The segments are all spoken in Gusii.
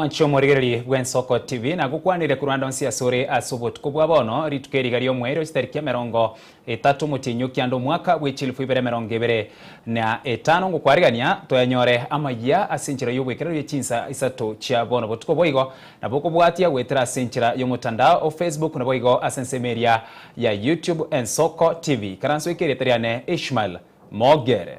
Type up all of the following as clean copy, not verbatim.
Omwanchi omorigereria bw'Ensoko TV nagokwanire korwa ande onsi ase ore ase obotuko bwa bono, rituko eriga ri'omoerio chitariki emerongo etato omotienyi o kianda omwaka bwe chilifu ibere emerongo ebere na etano ngokwarigania toyanyore amayia ase enchera y'obwekerero ye chinsa isato chia bono botuko boigo nabo okobwatia goetera ase enchera y'omotandao o Facebook naboigo ase ensemo eria ya YouTube Ensoko TV. Ikaranso eke erieta riane Ishmael Mogere.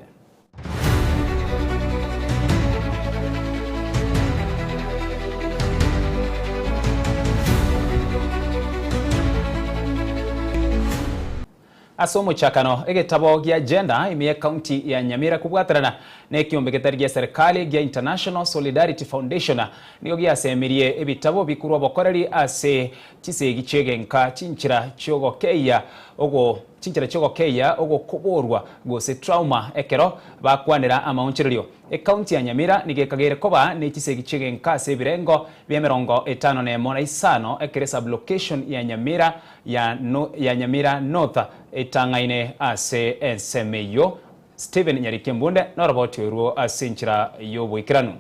Ase omochakano, egetabo gia Gender ime y'ecounty ya Nyamira kobwaterana nekiombe getari gia serikali gia International Solidarity Foundation nigo giasemirie ebitabo bikorwa obokoreri ase chisegi chiegenka chinchera chiogokeyia ogo Chinchera chi'ogokeyia ogokoborwa gose trauma ekero bakwanera amaonchorerio. Ekaunti ya Nyamira nigo ekageire koba ne chisegi chi'egenka ase ebirengo bi'emerongo etano nemo na isano ekero esublocation ya Nyamira ya ya Nyamira North etang'aine ase ensemo eyio. Stephen Nyariki Mbunde noroboti orwo ase enchera y'oboikeranu.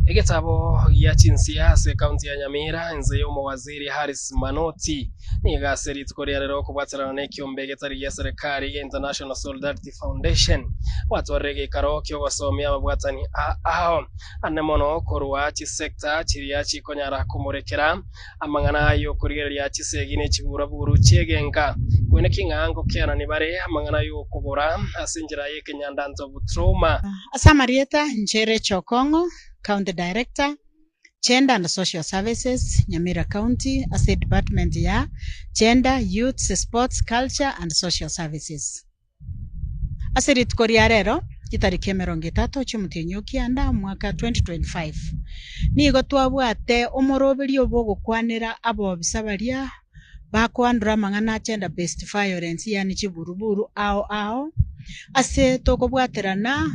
Egetabo gia chinsia ase ekaunti ya Nyamira inse y'omowaziri Harris Manoti nigo ase rituko ria rero okobwaterana nekiombe getari gia serekari gia International Solidarity Foundation gwatwarire egeikaro kiogosomia ababwatani ao ane mono korwa chisecta chiria chikonyara komorekera amang'ana yokorigereria chisegi ne chiburaburu chiegenka kwene ki ng'a ngokeanani bare amang'ana yokobora ase enchera yekenyandantobu trauma. Ase amarieta, inche Rachel Okong'o, County Director, Gender and Social Services, Nyamira County, ase edepartment ya Gender, Youths, Sports, Culture and Social Services. Ase rituko ria rero, chitariki emerongo etato chi'omotienyi o kianda, omwaka 2025, nigo twabwate omoroberio bw'ogokwanera abobisa baria bakoandora amang'ana a gender based violence yaani chiburuburu ao ao, ase tokobwaterana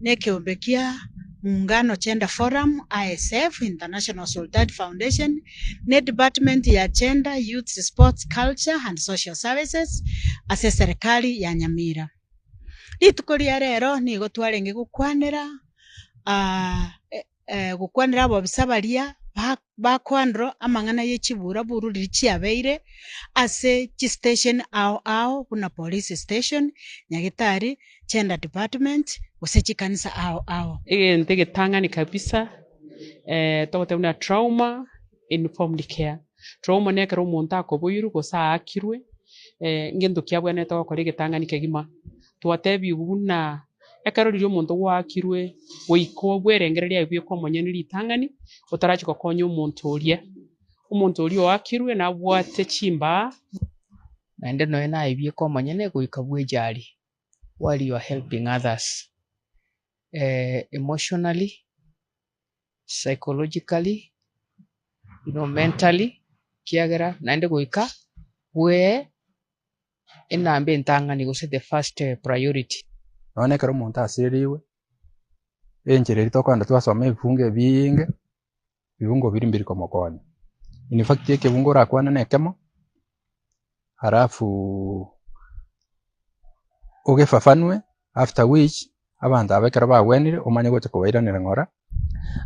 nekeombe kia Muungano Gender Forum, ISF, International Solidarity Foundation, ne Department ya Gender, Youths, Sports, Culture and Social Services ase eserekari ya Nyamira. Rituko ria rero nigo twarenge gokwanera gokwanera abobisa baria bakoandora amang'ana ye chiburaburu riria chiabeire ase chistation ao ao buna police station, Nyagetari, Gender Department gose chikanisa ao ao. Egento egetang'ani kabisa. Togoteba buna trauma informed care. Trauma nekero omonto akoboirwe gose aakirwe, ngento ki abwenerete gokora egetang'ani kegima. Twatebigwe buna ekero riria omonto gwaakirwe goika obwerengereria aye bweka omonyene ritang'ani, otarachia gokonya omonto oria. Omonto oria oakirwe nabwate chimbaa. Naende nonya naye bweka omonyene goika bwejari while you are helping others emotionally. psychologically, you know mentally, ekiagera naende goika bwee enamba entang'ani gose the first priority. Nonya na ekero omonto asiririwe, enchera eria tokogenda twasoma ebifungo ebiinge, ebibungo biria mbiri komokonya. In fact ekebungo orakwane na ekemo, alafu ogefafanue after which Abanto aba ekero bagwenire, omanye gocha kobairanera ng'ora.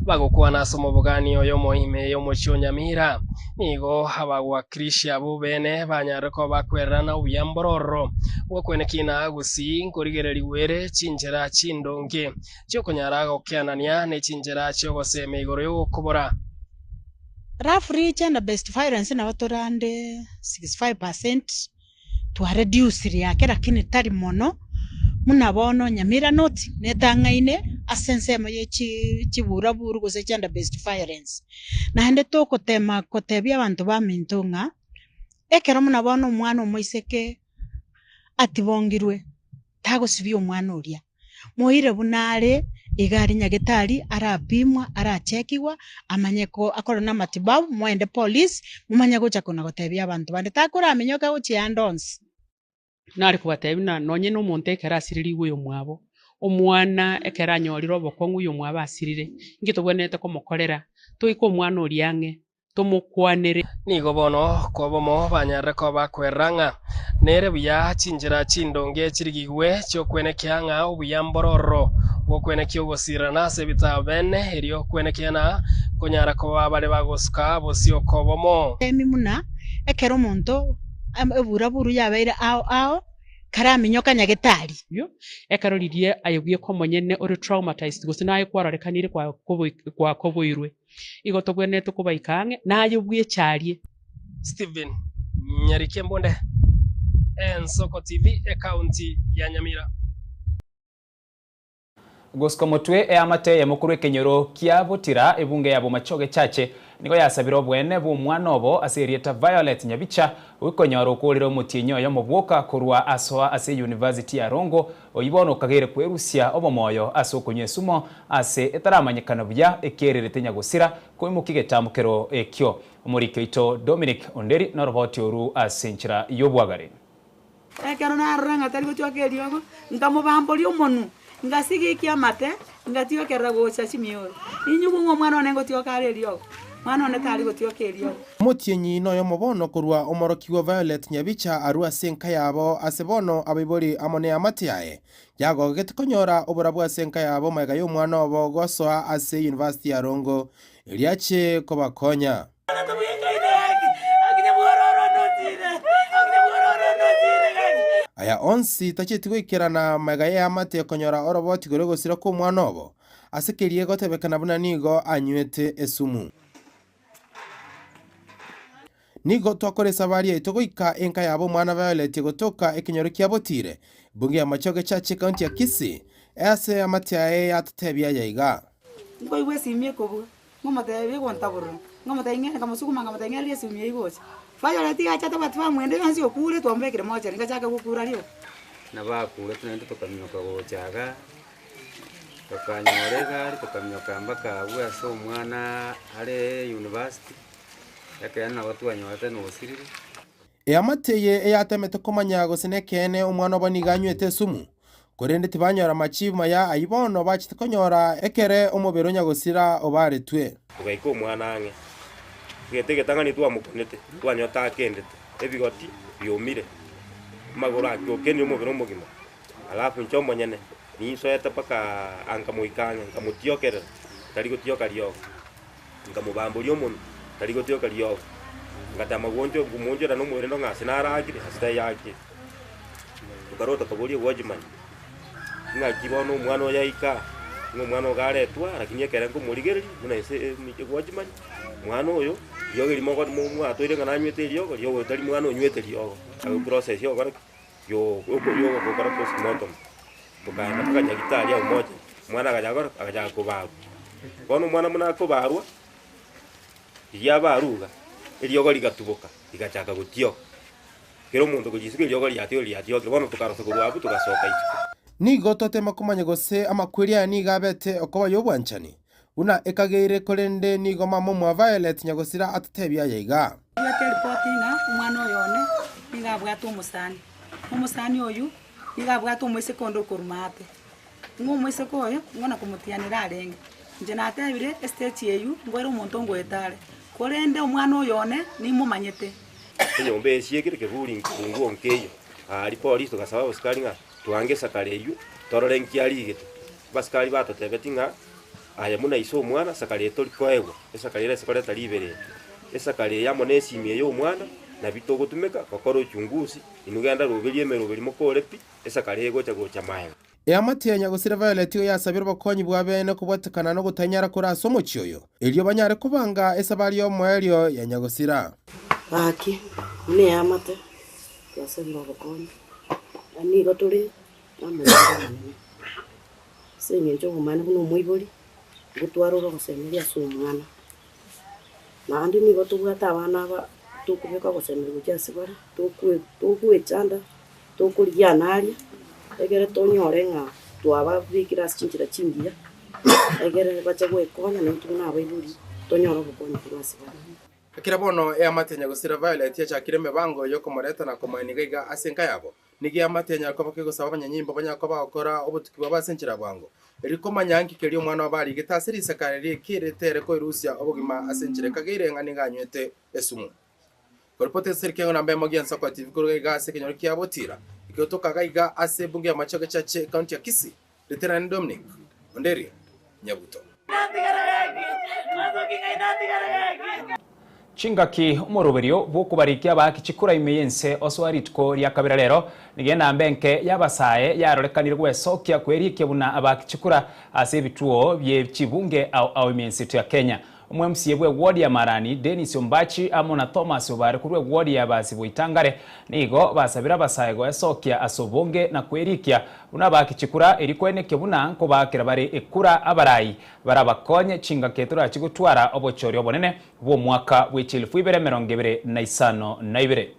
Bagokwana ase omobogani oyomo ime y'omochie o Nyamira, nigo abagwakirishi abwo bene banyarire koba bakwererana obuya mbororo bw'okwenekina gusii nkorigererigwa ere chinchera chindonge chi'okonyara gokeanania ne chinchera chi'ogosemia igoro y'ogokobora. Roughly gender based violence nabo tore ande 65%. Twareducirie ake lakini tari mono, buna bono Nyamira North netang'aine ase ensemo ye chiburaburu gose gender based violence. Naende togotema kotebia abanto baminto ng'a, ekero buna bono omwana omoiseke atibongirwe, tagosibia omwana oria. Moire buna are, iga aria nyagetari, arapimwa, arachekigwa, amanye ko akorwe namatibabu, moende police, momanye gocha kona gotebia abanto bande. Takoramenyoka gochia ande onsi. Nare kobatebia buna nonye na omonto ekero asirerigwe oyomwabo, omwana ekero anyorire obokong'u oyomwabo asirire, inki tobwenerete komokorera? Toike omwana oria ang'e, tomokwanere. Nigo bono kobomo banyarire koba bakwerera ng'a nere buya chinchera chindonge chirigigwe chi'okwenekia ng'a obuya mbore ororo. Gokwenekia ogosirana ase ebitabu bene, erio kwenekia na konyara koba bare bagosuka bosio okobomo. Emi buna ekero omonto eburaburu yabeire ao ao, karaminyoka nyagetari. Oyio ekero riria aye bweka omonyene ore traumatized gose naye kwarorekanire gwakoboirwe, igo tobwenerete kobaika ang'e naye bwecharie. Stephen Nyariki Embunde, Ensoko TV, Ekaunti ya Nyamira. Gosika omotwe eamate eyemo korwa ekenyoro kia Butira, ebunge ya Bomachoge Chache, nigo yasabire oboene bw'omwana obo ase erieta Violet Nyabicha, oikonyora okoorire omotienyi oyomo bwoka korwa asoa ase University ya Rongo, oyio bono okageire kwerusia obomoyo ase okonywa esumo ase etaramanyekana buya ekererete nyagosira koimokia egetamokero ekio. Omoriki oito Dominic Onderi noroboti oru ase enchera y'obwagare. Ekero narora ng'a tari gotioka eriogo, nkamobamboria omonwa, ngasigikia amate, ngatiokerera gocha chimioro. Inyigwe ng'a omwana one ngotioka are eriogo, mwana one tari gotioka eriogo. Omotienyi noyomo bono korwa omorokigwa Violet Nyabicha arue ase enka yabo ase bono abaibori amo neamate yaye yagogete konyora oborabu ase enka yabo magega y'omwana obo gosoa ase University ya Rongo erio ache kobakonya. Aya onsi tacheti goikerana magega y'eamate konyora oroboti igoro y'ogosira kw'omwana obo, ase keria egotebekana buna nigo anywete esumu. Nigo twakora esabari yaito goika enka yabo omwana Violet egotoka ekenyoro kia Botire, bunge ya Machoge Church ekaunti ya Kisii, ase eamate aye yatotebia aya iga. Nkoigwa esimi ekobua, Ng'omotebia egontaborora, ng'omotebia ng'ende nkamosuguma nkamotebia ng'ererie esimi eywo gocha. Violet iga acha tabwati famwende yonsi okure twamobekire mochari ngachaka gokura rioka. Nabakurete naende tokaminyoka gocha igaa, tokanyora egari tokaminyoka mpaka abwo ase omwana are university, ekeene nabo twanyorete nosirire. Eamate eye eyatemete komanya gose nekeene omwana obo nigo anywete esumu, korende tibanyora machibu maya ayio bono bachete konyora ekere omobere o nyagosira obaretwe. Togaika omwana ang'e, egento egetang'ani twamokonete, twanyora takendete, ebigoti biomire, amagoro ake okenire omobere omogima, alafu inche omonyene ninsoete mpaka nkamoika ang'e, nkamotiokerera, tari gotioka riogo. Nkamobamboria omonwa, tari gotioka riogo. Ngatama gwoncho komoonchora nomoerendo ng'a ase naragire, ase tayakire. Tokarua tokaboria egwachimani, ng'aki bono omwana oyo aika, ng'a omwana ogo aretwa, lakini ekere nkomorigereria buna ase egwachimani, mwana oyo, riogo erimo ogo mo mwatoire ng'a nanywete eriogo, riogo tari mwana onywete riogo. Aye process ya ogokora ki? Yo yogokora postmortem. Tokaenda mpaka nyagetari agwo moja, omwana agacha gokora ki? Agachaka kobarwa. Bono omwana buna akobarwa, riria abarwa iga, eriogo rigatuboka, rigachaka gotioka. Kera omonto korwa risuko eriogo riatiokire riatiokire, bono tokarosa korwa abwo togasoka isiko. Nigo twatema komanya gose amakweri aya nigo abete okoba y'obwanchani, buna ekageire, korende nigo mama omwa Violet nyagosira atotebia aya iga. Abwate eripoti ng'a omwana oyo one nigo abwate omosani, omosani oyio nigo abwate omoiseke onde okorwa maate. Ng'a omoiseke oyo ng'o na komotianera arenge. Inche natebire estage eyio ngoere omonto ngoeta are, korende omwana oyo one nimomanyete. Enyomba eye esiekire keburi nkifunguo nkeiyo. Aria polisi togasaba abasikari ng'a twange esakara eywo torore nki arigete. Abasikari batotebeti ng'a aye buna ise omwana sakara eye tori koegwa, esakara ere ase koreta riberera. Esakara eye amo na esimi eye ya omwana nabio togotumeka gokora uchunguzi, inwe genda roberia emeroberi mokore pi, esakara eye egocha gocha maega. Eamate ya nyagosira Violet igo yasabire obokonyi bwa bene kobwatekana nogotanyara kore ase omochie oyo, erio banyare kobanga esabari y'omoerio ya nyagosira. Gaki, buna eamate, twasabire obokonyi, na nigo tore namorembe omonene. Ase eng'encho obomani buna omoibori, nigo twarora ogosemeria ase omwana. Naende nigo tobwate abana aba tokobeka ogosemeria gochia ase bare, tokwe togoechanda, tokorigia naria, egere tonyore ng'a twababekire ase chinchera chingiya, egere bache goekonya naintwe buna abaibori, tonyore obokonyi korwa ase bare. Ekero bono eamate ya nyagosira Violet yachakire emebango y'okomoreta na komoenia iga iga ase enka yabo, Nigo eamate enyare koba kegosaba abanyanyimbo banyare koba bagokora obotuki bwabo ase enchera ya bwango, erio komanya nki keria omwana obo arigete ase risakara riria ekerete ere koerusia obogima ase enchera ekageire ng'a nigo anywete esumu. Koripoti ase erikengo namba emo gi'Ensoko TV korwa iga ase ekenyoro kia Botira, ekegotoka iga iga ase ebunge y'amache Gechache, ekaunti ya Kisii, Riterane Dominic. Onderio Nyabuto. Chingaki omoroberio bw'okobarikia abaaki chikura ime y'ense osoa rituko ria kabere rero, nigo enamba enke y'abasae yarorekanire gwesokia kwerikia buna abaaki chikura ase ebituo bie chibunge ao ao ime y'ense ya Kenya. Omwemca bw'ewodi ya Marani, Dennis Ombachi amo na Thomas Obare korwa ewodi ya Abasi Boitangare nigo basabire abasae goesokia ase obonge na kwerikia buna abaaki chikura erio koenekia buna nkobaakera bare ekura abarai barabakonye chingaki etorachi gotwara obochori obonene bw'omwaka bwe chielfu ibere emerongo ebere na isano na ibere.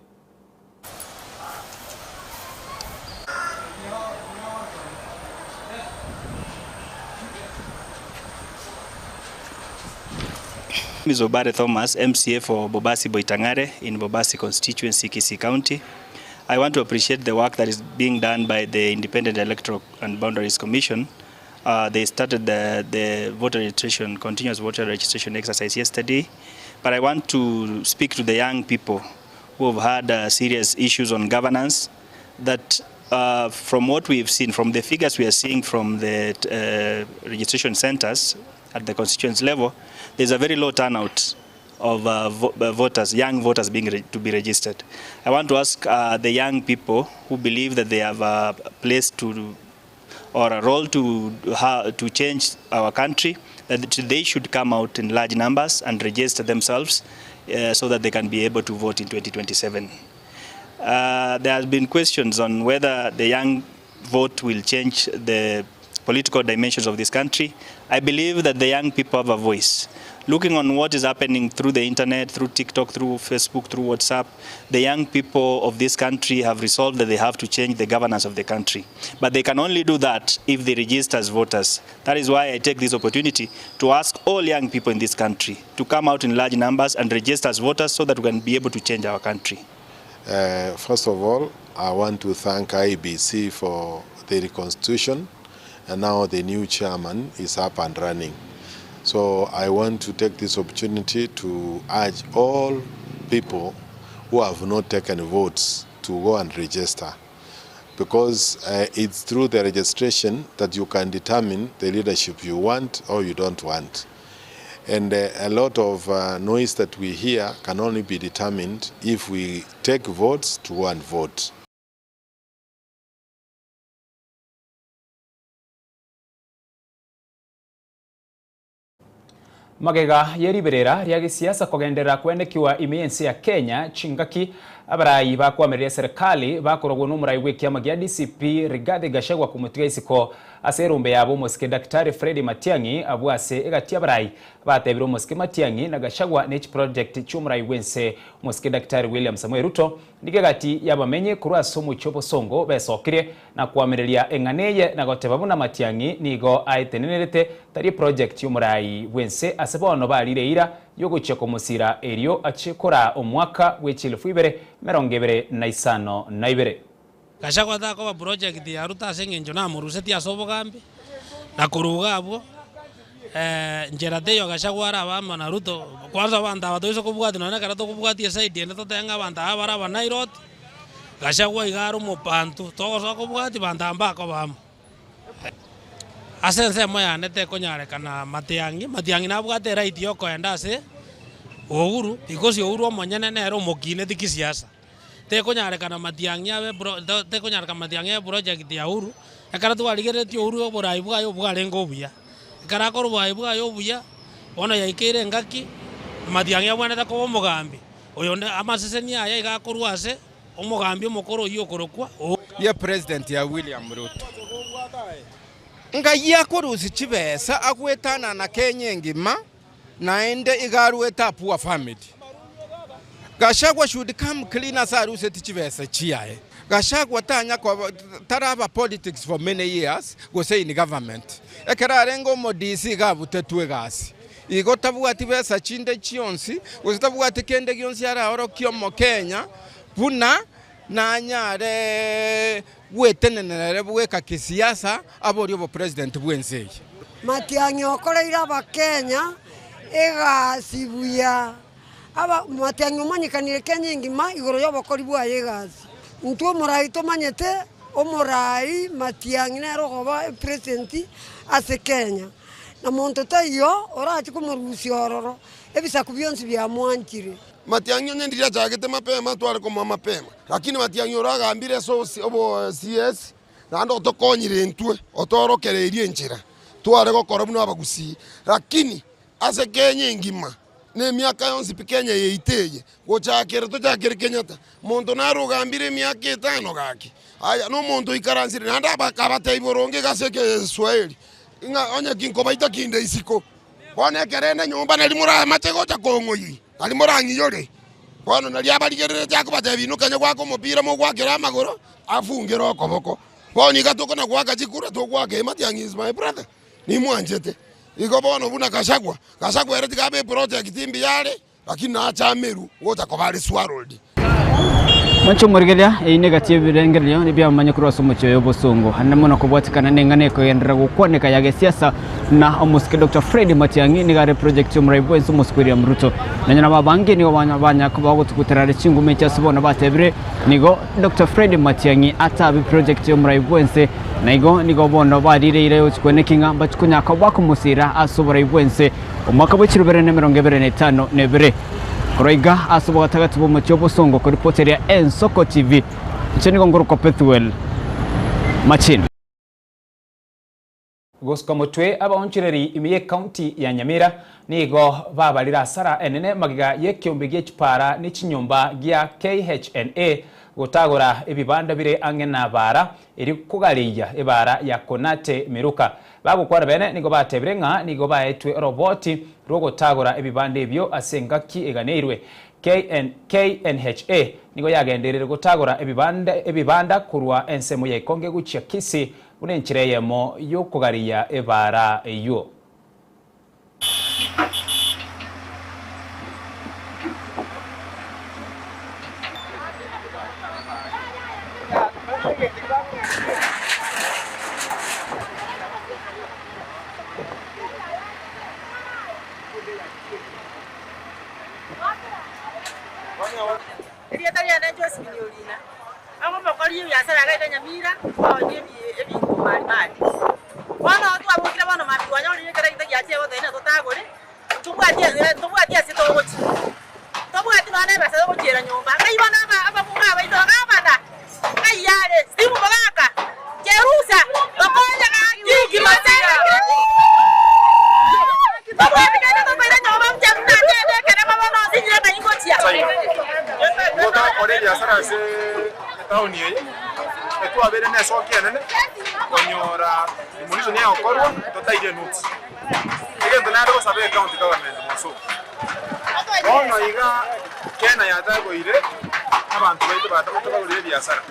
Name is Obare Thomas, MCA for Bobasi Boitangare in Bobasi constituency, Kisii County. I want to appreciate the work that is being done by the Independent Electoral and Boundaries Commission. They started the, the voter registration, continuous voter registration exercise yesterday. But I want to speak to the young people who have had serious issues on governance that from what we've seen, from the figures we are seeing from the registration centers at the constituency level, there's a very low turnout of voters, young voters being to be registered. I want to ask the young people who believe that they have a place to or a role to to change our country, that they should come out in large numbers and register themselves so that they can be able to vote in 2027. There has been questions on whether the young vote will change the political dimensions of this country. I believe that the young people have a voice. Looking on what is happening through the internet, through TikTok, through Facebook, through WhatsApp, the young people of this country have resolved that they have to change the governance of the country. But they can only do that if they register as voters. That is why I take this opportunity to ask all young people in this country to come out in large numbers and register as voters so that we can be able to change our country. First of all, I want to thank IEBC for the reconstitution, and now the new chairman is up and running. So I want to take this opportunity to urge all people who have not taken votes to go and register, because it's through the registration that you can determine the leadership you want or you don't want. And a lot of noise that we hear can only be determined if we take votes to go and vote. Magega yeriberera ria gisiasa kogenderera kwenekiwa ime y'ense ya Kenya chingaki abarai bakwamerera serikali bakorogwo n'omurai bw'ekiama gia DCP Rigathi Gachagua kumutiga isiko ase erumbe yabo omosike Daktari Fred Matiang'i abwo ase egati abarai batebire omosike Matiang'i na Gachagua ne chiproject chi'omurai bw'ense omosike Daktari William Samoei Ruto nigo egati yabamenye korwa ase omochie obosongo besokire na kwamereria eng'ana eye na goteba buna Matiang'i nigo aetenenerete tari project y'omurai bw'ense ase bono barire eira yogochia komosira erio achie kora omwaka bw'echielfu ibere emerongo ebere na isano na ibere. Gachagua takoba project ya Ruto ase eng'encho namorusetie ase obogambi, na korwa iga abwo nchera teiyo Gachagua arabe amo na Ruto, kwanza abanto aba toise kobwatia nonye ekero tokobwatia eside ende totebe ng'a abanto aba bare abanairoti, Gachagua iga are omobantu, togosoa kobwatia banto aba mbakoba amo. Ase ensemo yane tekonyarekana Matiang'i, Matiang'i nabwate eright ya okoenda ase Uhuru because Uhuru omonyene nere omokineti kisiasa. Tekonyarekana Matiang'i abe pro tekonyarekana Matiang'i abe project ya Uhuru, ekero twarigereretie Uhuru oborai bwaye obwarenge obuya. Ekero akora oborai bwaye obuya, bono yaikeire engaki, Matiang'i abwenerete koba omogambi, oyonde amaseseni aya iga akorwa ase omogambi omokoro oyio okorokwa Uhuru. Ye president ya William Ruto. Ngai akorusia chibesa agwetanana Kenya engima naende iga aruete a poor family. Gachagua should come clean ase aruseti chibesa chiaye. Gachagua tanya koba taraba politics for many years gose in government. Ekero arenge omo DC iga abutetwe egasi. Igo tabwati besa chinde chionsi gose tabwati kende gionsi araorokie omokenya buna nanyare gwetenenera ere bweka kisiasa aborie obopresident bw'ense eye. Matiang'i okoreire abakenya egasi buya. Aba Matiang'i omanyekanire Kenya engima igoro y'obokori bwaye egasi. Intwe omorai tomanyete. Omoraai Matiang'i nere okoba epresident ase Kenya, na monto taiyo orache komorusia ororo, ebisaku bionsi biamwanchire. Matiang'i onye ndiri achagete mapema tware komoa mapema, lakini Matiang'i oro agambire ase obosi obo CS naende otokonyire intwe, otoorokereirie enchera tware gokora buna abagusii. Lakini ase Kenya engima, na emiaka yonsi pi Kenya yaito eye, gochakera tochakere Kenyatta, monto nare ogambire emiaka etano gaki, aya na omonto oikaransire naende akabatebia boronge iga ase ekeswahili, ng'a onye kinkobaita kinde isiko. Bono ekerende nyomba nari moramache gocha kong'oyia, nari morang'iyore. Bono nari abarigereretie akobatebia, Inwe kanya goaka omopira mogoakere amagoro, afungere okoboko. Bono iga tokona goaka chikura, togoaka eye Matiang'i is my brother, nimwanchete. Igo bono buna Gachagua, Gachagua ere tiga abe eproject mbuya are, Lakini nache amerwe gocha koba are swallowed. Mwanche omorigereria, eyio negati y'ebirengererio biamanya korwa ase omochie oyo obosongo anene mono kobwatikana neng'ana ekogenderera gokwaneka ya gesiasa na omosike Doctor Fred Matiang'i nigo are project y'omorai bwensi omosike William Ruto. Nonya nabo abange nigo banya koba gotugutera are chinguma echi ase bono batebire nigo Doctor Fred Matiang'i atabe project y'omorai bwense na igo nigo bono barireire gochia kweneki ng'a mbachie konya koba komosira ase oborai bwense Omwaka bwe chirubere na emerongo ebere na etano na ebere. Korwa iga ase obogatagati bw'omochie obosongo koripoteria Ensoko TV, inche nigo nkorokwa Pethuel Machina. Gosuka motwe abaonchoreri ime y'ecounty ya Nyamira nigo babarire asara enene magega y'ekeombe gie chipara ne chinyomba gia KHNA gotagora ebibanda bire ang'e na bara erio kogareia ebara ya Konate Miruka. Bagokwana bene nigo batebire ng'a nigo baetwe oroboti rw'ogotagora ebibanda ebio ase engaki eganeirwe. KN, KNHA nigo yagenderire gotagora ebibanda ebibanda korwa ensemo ya Ikonge gochia Kisii buna enchera eyemo y'okogaria ebaara eyio. Erieta riane Josephine Orina, omokori ebiasara iga iga Nyamira, nkooni ebinto mbalimbali. Bono twabokire bono mambia twanyorire ekero egento giachire goteba ng'a totagore, ntobwati ntobwati ase togochia, ntobwati nonya na ebesa yogochiera nyomba. Ngai bono aba abakungu abaito gavana, ng'ai are? Steve Mogaka, Cherusa, tokonye gaki, Tobwati kende tokoira nyomba mchenu natebe ekerema bono nsinyire ng'ai ngochia. Nigo togokora ebiasara ase etaoni eye, etwabeire na esoki enene konyora demolition egokorwa totaire enotice. Egento naende gosaba ecounty government mosoke. Bono iga Kenya yatagoire abanto baito batagorire ebiasara,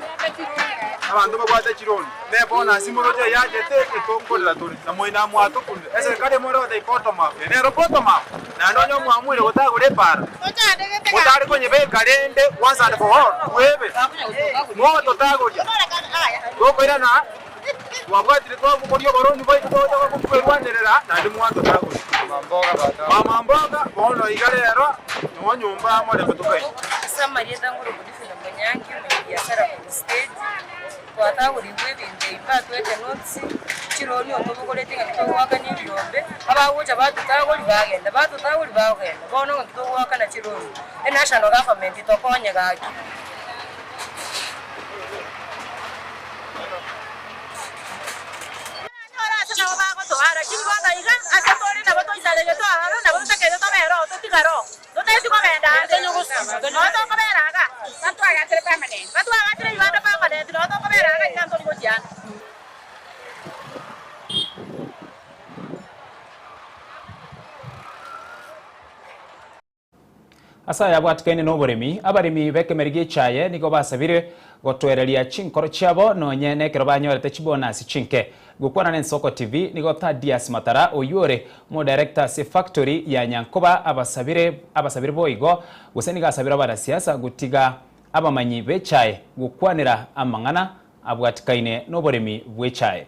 abanto babwate chironi. Ne bonus moroche eyachete etokorera tore, na moina mwatokunire. Eserikari emore gotebia bottom up, eye nero bottom up, naende onye omwamuire gotagora epaara, motare konyebeka rende once and for all, bwebe, mogototagoria, tokoirana twabwatire twabogoria oboroni bwaito togocha kwerwanerera naende mwatotagoria. Mama mboga, bono iga rero noo nyomba morembe tokaina. Ase amarieta ngoroku Divine Munyangi, omonyabiasara korwa stage. Twatagorigwe ebinto ebi batwete notice, chironi otobogoretie ng'a titogoakana ebiombe, abagocha batotagori bagenda, batotagori bagenda, bono ng'a titogoakana chironi. Enational government tokonye gaki. Tonyore ase nabo bagotoa, lakini bono iga ase tore nabo toisaregetwe aroro, nabo totakeire tobere oo, totigare oo. Totaeti kogenda ande, noo tokobera iga. Batwagachire ebibanda permanent, noo tokobera iga iga ntori gochia ande. Ase aya abwatikaine noboremi, abaremi b'ekemeri gi'echaye nigo basabire gotoereria chinkoro chiabo nonye nekero banyorete chibonasi chinke. Gokwana n'Ensoko TV, nigo Thaddeus Matara oyio ore omodirector ase efactory ya Nyankoba abasabire abasabire boigo gose nigo asabire abanasiasa gotiga abamanyi b'echae gokwanera amang'ana abwatikaine noboremi bw'echae.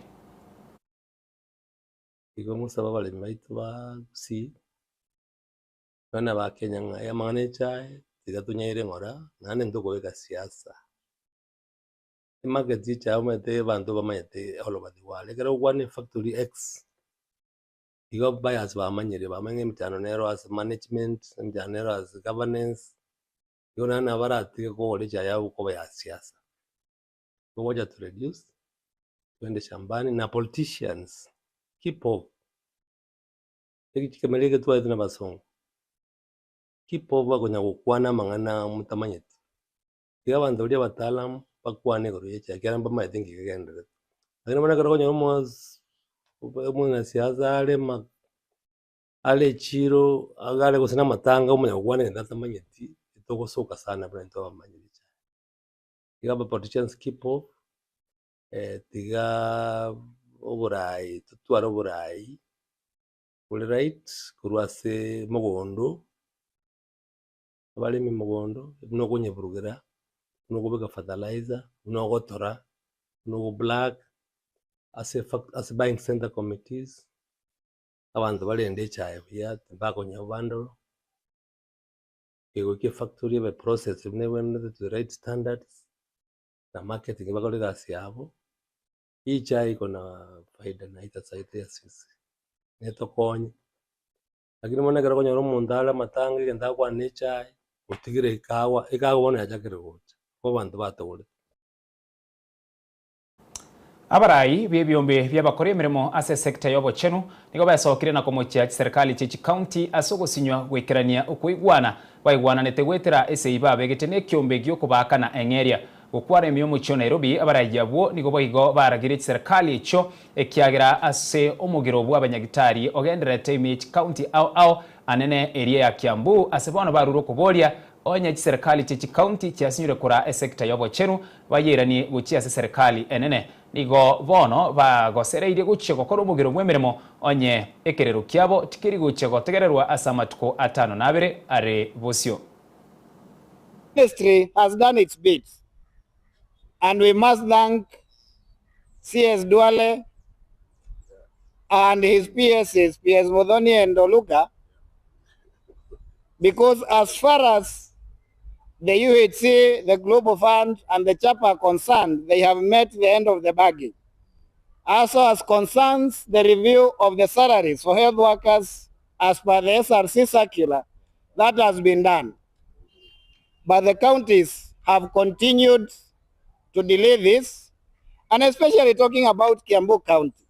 Igo ngosaba abaremi baito ba Gusii, Abana ba Kenya ng'a amang'ana echae tiga tonyaire ng'ora naende ntokobeka siasa. Emarket ye echae omanyete abanto bamanyete all over the world, ekero ogokwana efactory X, igo buyers bamanyire, bamanyire ng'a emechando nero ase management, emechando nero ase governance, igo naende nabo baratige kogora echae yabo koba ya siasa. Igo gocha to reduce, twende shambani na politicians keep off, ekemeria eke twaetwe na abasongo, keep off bakonya gokwana amang'ana motamanyeti. Tiga abanto baria abataalamu bakwane igoro ye echae ekiagera mbamaete nki kegendererete. Lakini bono ekero okonyora omos omonasiasa are ma are echiro iga are gose na amatanga omanya gokwana egento atamanyeti, togosoka sana buna intwe abamanyiri echae. Tiga aba politicians keep off, tigaaa oborai totware oborai bore right korwa ase mogondo. Abaremi mogondo, buna okonyeburugera, buna okobeka fertilizer, buna ogotora, buna ogo black, ase efac ase buying center committees, abanto barende echae buya tibakonywa bundle, egoika efactory ebe processed buna ebwenerete to the right standards, na marketing bakore egasi yabo, echae iko na faida na itasaidia sisi, netokonye. Lakini bono ekero okonyora omonto are amatanga egento agokwana na echae, otigire ekawa, ekawa bono yachakire gocha, igo abanto batogorete. Abarai b'ebiombe bi'abakori emeremo ase esecta y'obochenu nigo besokire na komochia chiserikali chie chicounty ase ogosinywa goikerania okoigwana baigwananete goetera esegi babegete nekiombe gi'okobaakana eng'eria. Gokwana ime y'omochie o Nairobi, abarai abwo nigo boigo baragire chiserikali echio ekiagera ase omogiro bw'abanyagitari ogendererete ime ye chicounty ao ao anene eria ya Kiambu ase bono barure okoboria onye chiserikali chie chicounty chiasinyure koraa esecta y'obochenu bayeiranie gochia ase serikali enene. Nigo bono bagosereirie gochia gokora omogiro bw'emeremo onye ekerero kiabo tikeri gochia gotegererwa ase amatuko atano na abere are bosio. Ministry has done its bit and we must thank CS Duale and his PSs, PS Muthoni and Oluga, because as far as the UHC, the Global Fund and the CHAP are concerned, they have met the end of the bargain. Also as concerns the review of the salaries for health workers as per the SRC circular, that has been done. But the counties have continued to delay this, and especially talking about Kiambu County.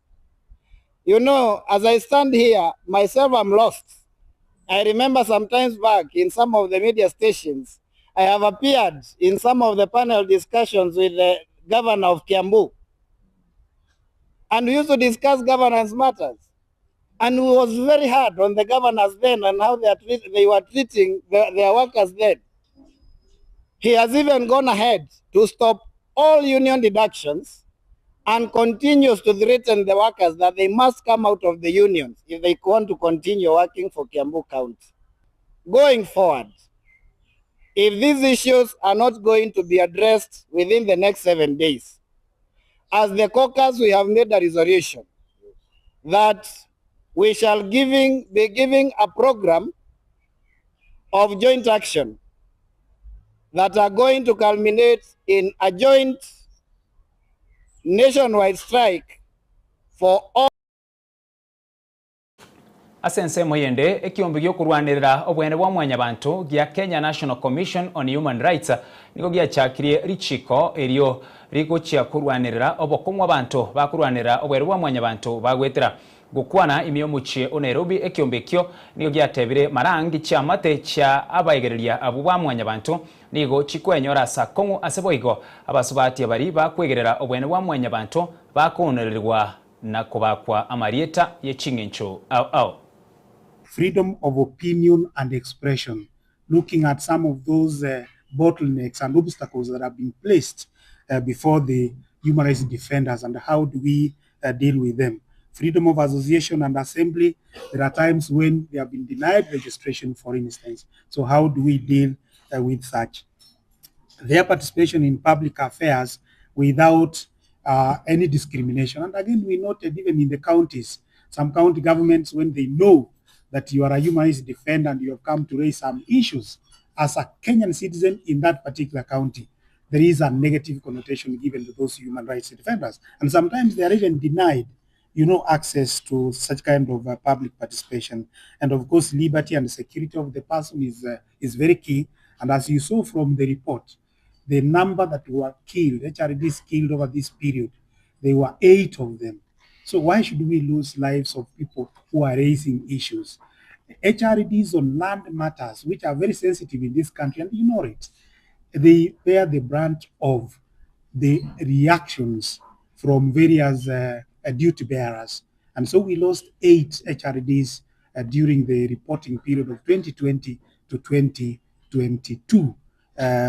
You know, as I stand here, myself, I'm lost. I remember sometimes back in some of the media stations, I have appeared in some of the panel discussions with the governor of Kiambu. And we used to discuss governance matters. And it was very hard on the governors then and how they, are treat, they were treating the, their workers then. He has even gone ahead to stop all union deductions and continues to threaten the workers that they must come out of the unions if they want to continue working for Kiambu County. Going forward, if these issues are not going to be addressed within the next 7 days, as the caucus, we have made a resolution that we shall be giving a program of joint action that are going to culminate in a joint nationwide strike for all. Ase ensemo eyende, ekiombe gi'okorwanerera obwene bwa mwanyabanto gia Kenya National Commission on Human Rights nigo giachakirie richiko erio rigochia korwanerera obokong'u abanto bakorwanerera obwere bwa mwanyabanto bagoetera. Gokwana ime y'omochie o Nairobi ekiombe ekio nigo giatebire marangi chiamate chia abaegereria abwo ba mwanyabanto nigo chikwenyora ase akong'u ase boigo abasubati abari bakwegerera obwene bwa mwanyabanto bakoonererigwa na kobakwa amarieta ye ching'encho ao ao. Freedom of opinion and expression, looking at some of those bottlenecks and obstacles that have been placed before the human rights defenders and how do we deal with them. Freedom of association and assembly, there are times when they have been denied registration, for instance. So how do we deal with such? Their participation in public affairs without any discrimination. And again, we noted even in the counties, some county governments, when they know that you are a human rights defender and you have come to raise some issues as a Kenyan citizen in that particular county, there is a negative connotation given to those human rights defenders. And sometimes they are even denied, you know, access to such kind of public participation. And of course, liberty and security of the person is, is very key. And as you saw from the report, the number that were killed, HRDs killed over this period, there were 8 of them. So why should we lose lives of people who are raising issues? HRDs on land matters, which are very sensitive in this country, and you know it, they bear the brunt of the reactions from various duty bearers. And so we lost 8 HRDs during the reporting period of 2020 to 2022,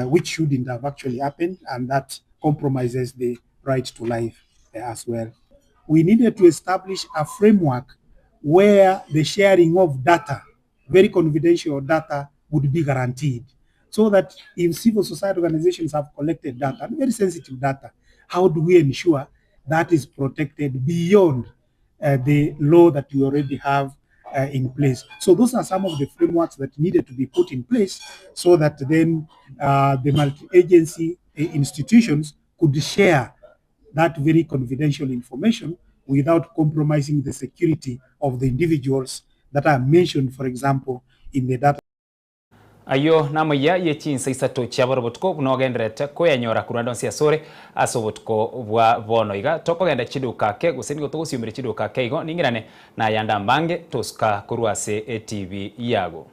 which shouldn't have actually happened, and that compromises the right to life as well. We needed to establish a framework where the sharing of data, very confidential data, would be guaranteed, so that if civil society organizations have collected data, very sensitive data, how do we ensure that is protected beyond the law that we already have in place? So those are some of the frameworks that needed to be put in place so that then the multi-agency institutions could share that very confidential information without compromising the security of the individuals that are mentioned, for example, in the data. Ayio namoyia ye chinsa isato chia botuko buna ogendererete koyanyora korwa ande onsi asore ase obotuko bwa bono iga tokogenda chiduka ake gose nigo togosiumera chiduka ake igo ning'irane nayanda mbange tosuka korwa ase eTV yago.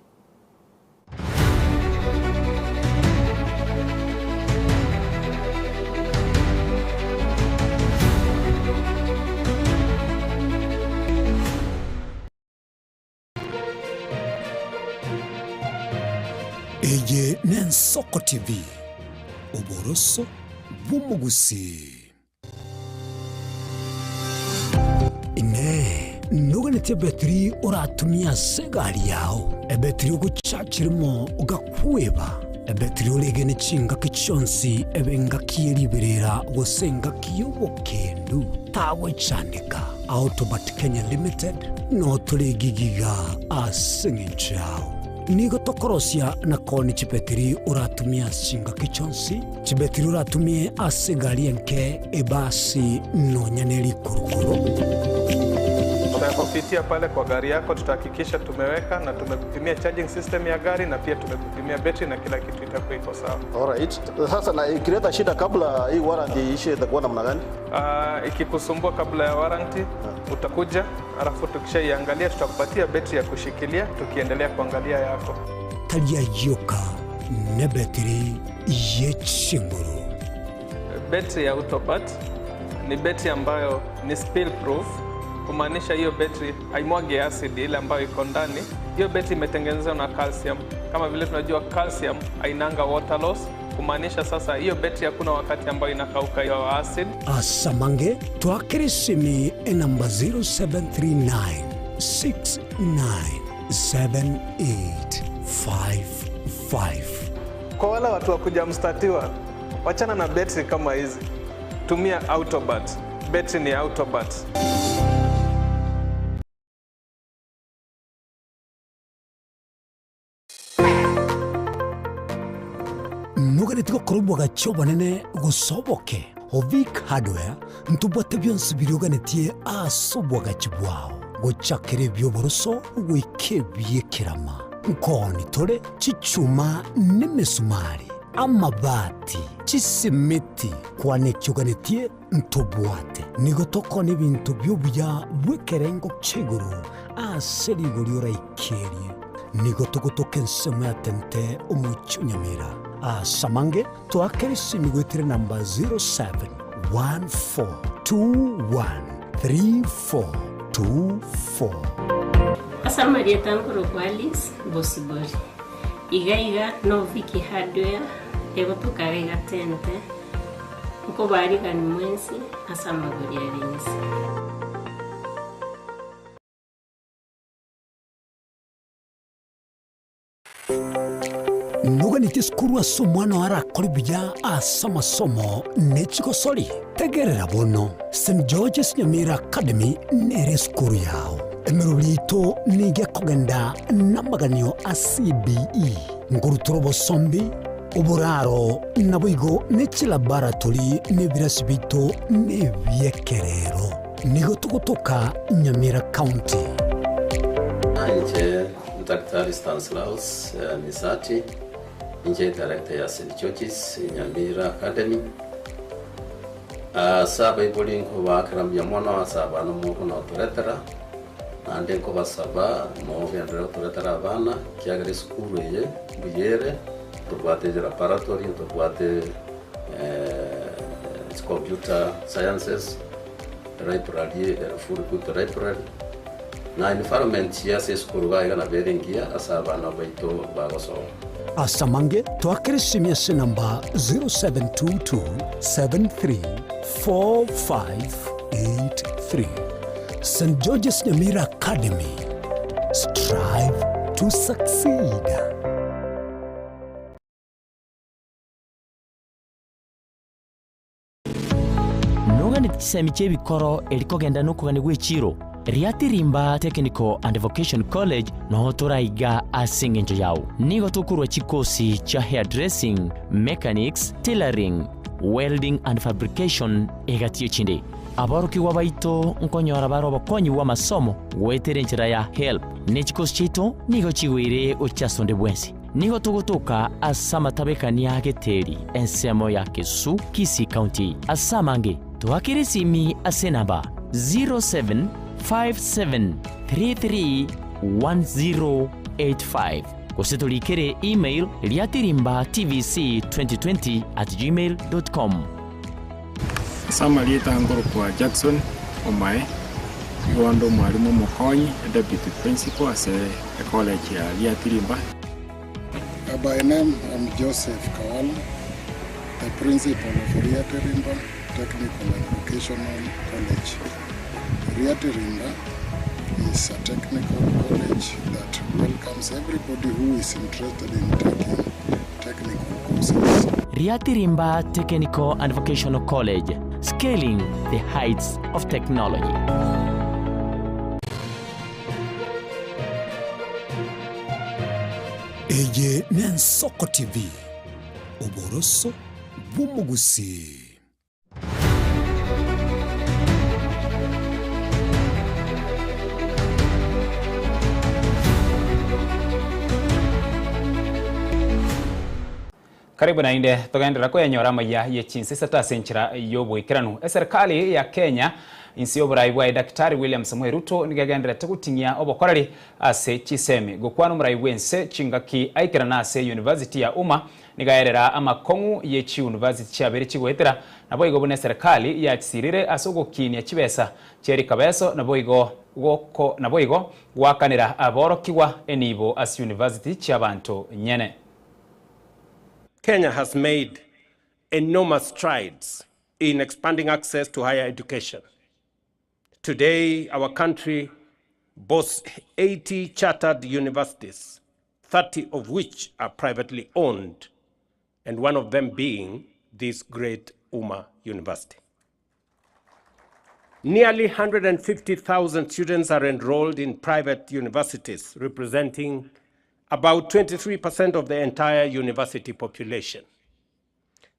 Eye n'Ensoko TV, oboroso bw'omogusii. Inee! Noganetie ebetiri oratumie ase egari yao, ebetiri ogochachirimo ogakweba, ebetiri oregene chingaki chionsi ebe engaki ye riberera gose engaki y'obokendu? Tagwechandeka. Autobat Kenya Limited notore egigiga ase engencho yao. Nigo tokorosia na koonia chibetiri oratumie ase chingaki chionsi, chibetiri oratumie ase egari enke, ebasi, nonya ne rikurukuru. Tutakupitia pale kwa gari yako, tutahakikisha tumeweka na tumekupimia charging system ya gari na pia tumekupimia betri na kila kitu itakuwa iko sawa. Alright. Sasa na ikileta shida kabla hii warranty iishe itakuwa namna gani? Ikikusumbua kabla ya warranty utakuja, alafu tukishaiangalia tutakupatia betri ya kushikilia tukiendelea kuangalia yako. Tari ayioka nebetiri ye chinguru. Betri ya Autobat ni betri ambayo ni spill proof, kumaanisha hiyo betri haimwagi acid ile ambayo iko ndani. Hiyo betri imetengenezwa na calcium. Kama vile tunajua calcium hainanga water loss, kumaanisha sasa hiyo betri hakuna wakati ambayo inakauka hiyo acid. Asamange twakere simi enamba 0739 697855. Kwa wale watu wa kuja mstatiwa, wachana na betri kama hizi, tumia Autobat. Betri ni Autobat. Noganeti gokora obwagachi obonene gose oboke, Ovic Hardware ntobwate bionsi biria oganetie ase obwagachi bwao, gochakera ebi'oboroso goika ebi'ekerama. Nkooni tore chichuma nemesumari, amabati, chisimiti, kwana eki oganetie ntobwate. Nigo tokona ebinto bi'obuya bw'ekerengo kia igoro ase rigori oraikerie. Nigo togotoka ensemo ya Tente omochie o Nyamira. Ase amange toakere esimi goetera enamba 0714213424. Ase amarieta nkorokwa Alice Bosibori. Iga iga no Vicky Hardware egotoka iga iga Tente, nkobarigani mwensi ase amagori are inse. Noganetie esukuru ase omwana oo arakore buya ase amasomo ne chigosori? Tegerera bono, St George's Nyamira Academy nere esukuru yao. Emeroberi yaito nigo ekogenda namaganio a CBE, nkorutora obosombi, Oboraro naboigo ne chilaboratory na ebirasi biaito nebi'ekerero. Nigo togotoka Nyamira County. Inche Daktari Stanislaus Misati, inche director ya St George's Nyamira Academy. Ase abaibori nkobaakera mbuya mono ase abana mokonotoretera, naende nkobasaba mogenderere gotoretera abana, ekiagera esukuru eye mbuya ere, ntobwate laboratory, ntobwate computer sciences, library ere full equipped library, na environment ase esukuru iga iga nabo ere engiya ase abana baito bagosoma. Ase amange toakere esimi ase enamba 0722734583. St George's Nyamira Academy, strive to succeed. Noganeti chisemi chi'ebikoro eri kogenda nokogania gw'echiiro, Riatirimba Technical and Vocation College noo toraiga ase engencho yao. Nigo tokorua chikosi chia hairdressing, mechanics, tailoring, welding and fabrication egati y'echinde. Aborokigwa baito nkonyora bare obokonyi bw'amasomo goetera enchera ya HELB, ne chikosi chiaito nigo chigoire gochia ase onde bwensi. Nigo togotoka ase amatabekania a Geteri, ensemo ya Kesu, Kisii County. Ase amange, toakere esimi ase enamba 0757331085 gose torikere email riatirimbatvc2020@gmail.com. Ase amarieta nkorokwa Jackson Omae, nigo inde omwalimu omokonyi, e deputy principal ase ecollege ya Riatirimba. By name I'm Joseph Kawala, the principal of Riatirimba Technical and Vocational College. Riatirimba is a technical college that welcomes everybody who is interested in taking technical courses. Riatirimba Technical and Vocational College, scaling the heights of technology. Eye n'Ensoko TV, oboroso bw'omogusii. Karibu naende togenderera koyanyora amaya ye chinsesete ase enchera y'oboikeranu. Eserikali ya Kenya inse y'oborai bwaye Daktari William Samoei Ruto nigo egendererete goting'ia obokoreri ase chisemi. Gokwana omorai bw'ense chingaki aikerana ase University ya Umma Nigo aerera amakong'u ye chiunivasiti chiabeire chigoetera, naboigo buna eserekari yachisirire ase ogokinia chibesa chie rikabeso, naboigo goko naboigo goakanera aborokigwa enibo ase university chi'abanto nyene. Kenya has made enormous strides in expanding access to higher education. Today, our country boasts 80 chartered universities, 30 of which are privately owned, and one of them being this great Umma University. Nearly 150,000 students are enrolled in private universities, representing about 23% of the entire university population.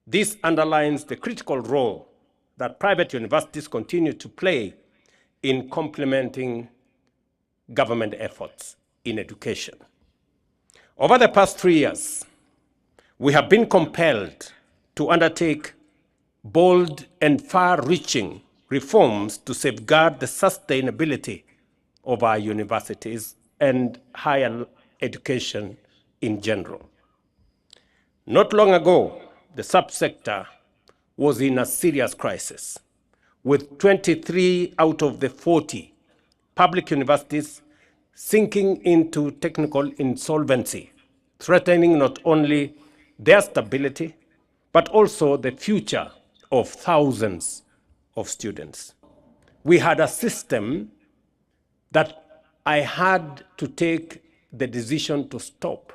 This underlines the critical role that private universities continue to play in complementing government efforts in education. Over the past 3 years, we have been compelled to undertake bold and far-reaching reforms to safeguard the sustainability of our universities and higher education in general. Not long ago, the subsector was in a serious crisis, with 23 out of the 40 public universities sinking into technical insolvency, threatening not only their stability, but also the future of thousands of students. We had a system that I had to take the decision to stop,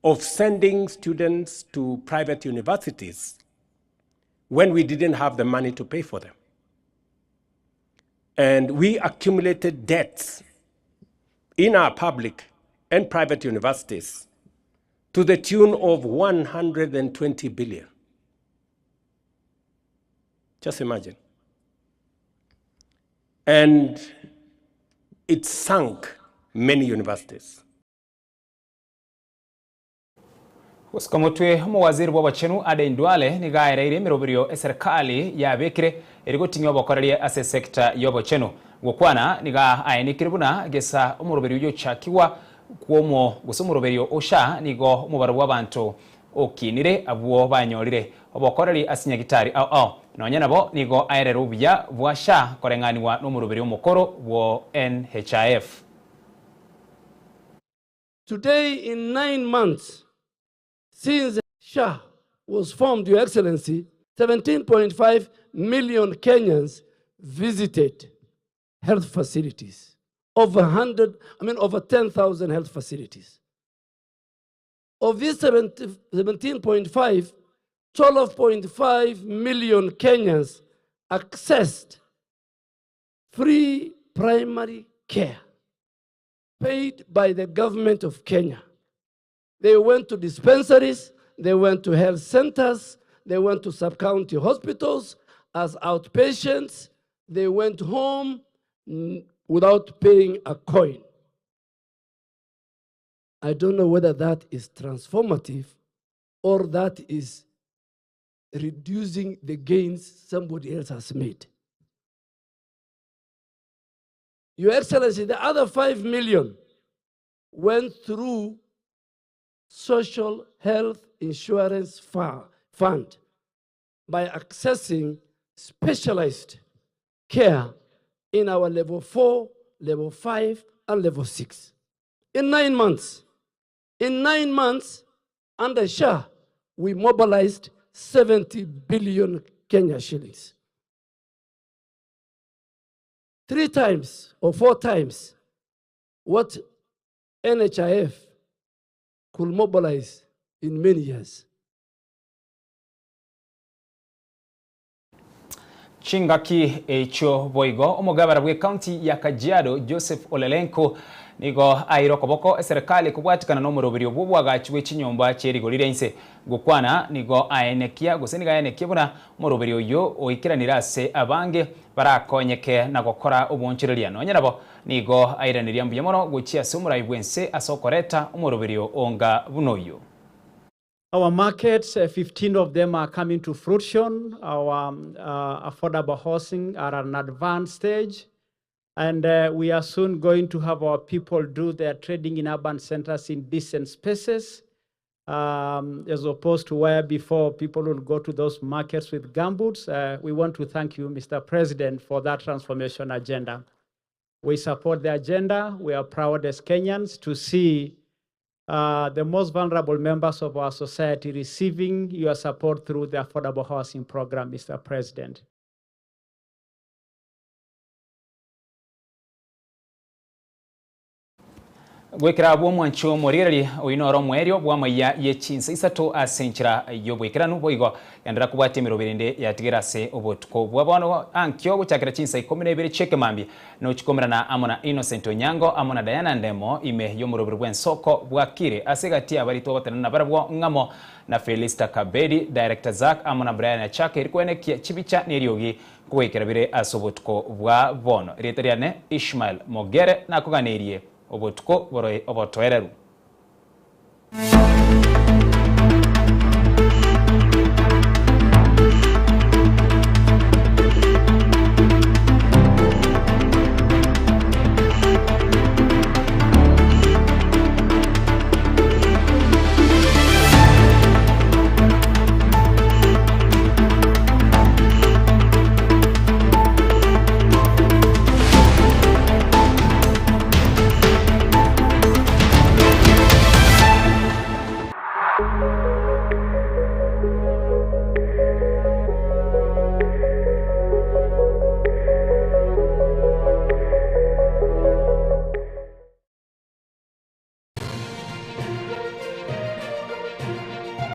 of sending students to private universities when we didn't have the money to pay for them. And we accumulated debts in our public and private universities to the tune of 120 billion. Just imagine. And it sank many universities. Gosika motwe omowaziri bw'obochenu Aden Duale nigo aereire emeroberio eserikali yabekire eri goting'ia obokoreria ase esekta y'obochenu. Gokwana nigo aenekire buna gesa omoroberio oyio ochakigwa kwomo gose omoroberio o SHA nigo omobaro bw'abanto okinire abwo banyorire obokoreri ase nyagitari ao ao. Nonya nabo nigo aerere obuya bwa SHA koreng'anigwa nomoroberio omokoro bwo NHIF. Today in 9 months since SHA was formed, Your Excellency, 17.5 million Kenyans visited health facilities. Over 100, I mean over 10,000 health facilities. Of these 17.5, 12.5 million Kenyans accessed free primary care paid by the government of Kenya. They went to dispensaries, they went to health centers, they went to sub-county hospitals as outpatients, they went home without paying a coin. I don't know whether that is transformative or that is reducing the gains somebody else has made. Your Excellency, the other 5 million went through Social Health Insurance Fund by accessing specialized care in our level 4, level 5, and level 6. In 9 months, in 9 months, under SHA, we mobilized 70 billion Kenya shillings. 3 times or 4 times what NHIF could mobilize in many years. Chingaki echio boigo omogabara bwe county ya Kajiado Joseph Olelenko nigo aire okoboko eserikali kobwatikana na omoroberio bwo obwagachi bwe chinyomba chierigori ria inse. Gokwana nigo aenekia gose nigo aenekia buna omoroberio oyio oikeranire ase abange barakonyeke na gokora obonchereria. Nonya nabo nigo airaneria mbuya mono gochia ase omorai bwense ase okoreta omoroberio onga buna oyio. Our markets, 15 of them are coming to fruition. Our affordable housing are at an advanced stage. And we are soon going to have our people do their trading in urban centers in decent spaces, as opposed to where before people would go to those markets with gumboots. We want to thank you, Mr. President, for that transformation agenda. We support the agenda. We are proud as Kenyans to see the most vulnerable members of our society receiving your support through the Affordable Housing Program, Mr. President. Goikera abwo omwancho omoriereri oyio noro omoerio bw'amaiya ye chinsa isato ase enchera y'oboikeranu boigo genderera kobwatia emeroberi ende yatigera ase obotuko bwa bono ankio gochakera chinsa ikomi na ibere chi'ekemambia nochikomerana amo na Innocent Onyango amo na Diana Ndemo ime y'omoroberi bw'ensoko bwakire ase egati y'abaritwa ogotenena nabarabwo ng'amo na Felista Kabedi, Director Zack amo na Brian Achake eri koenekia chibicha neriogi nkogoikera bire ase obotuko bwa bono. Erieta riane Ishmael Mogere nakoganeirie obotuko bore obotoereru.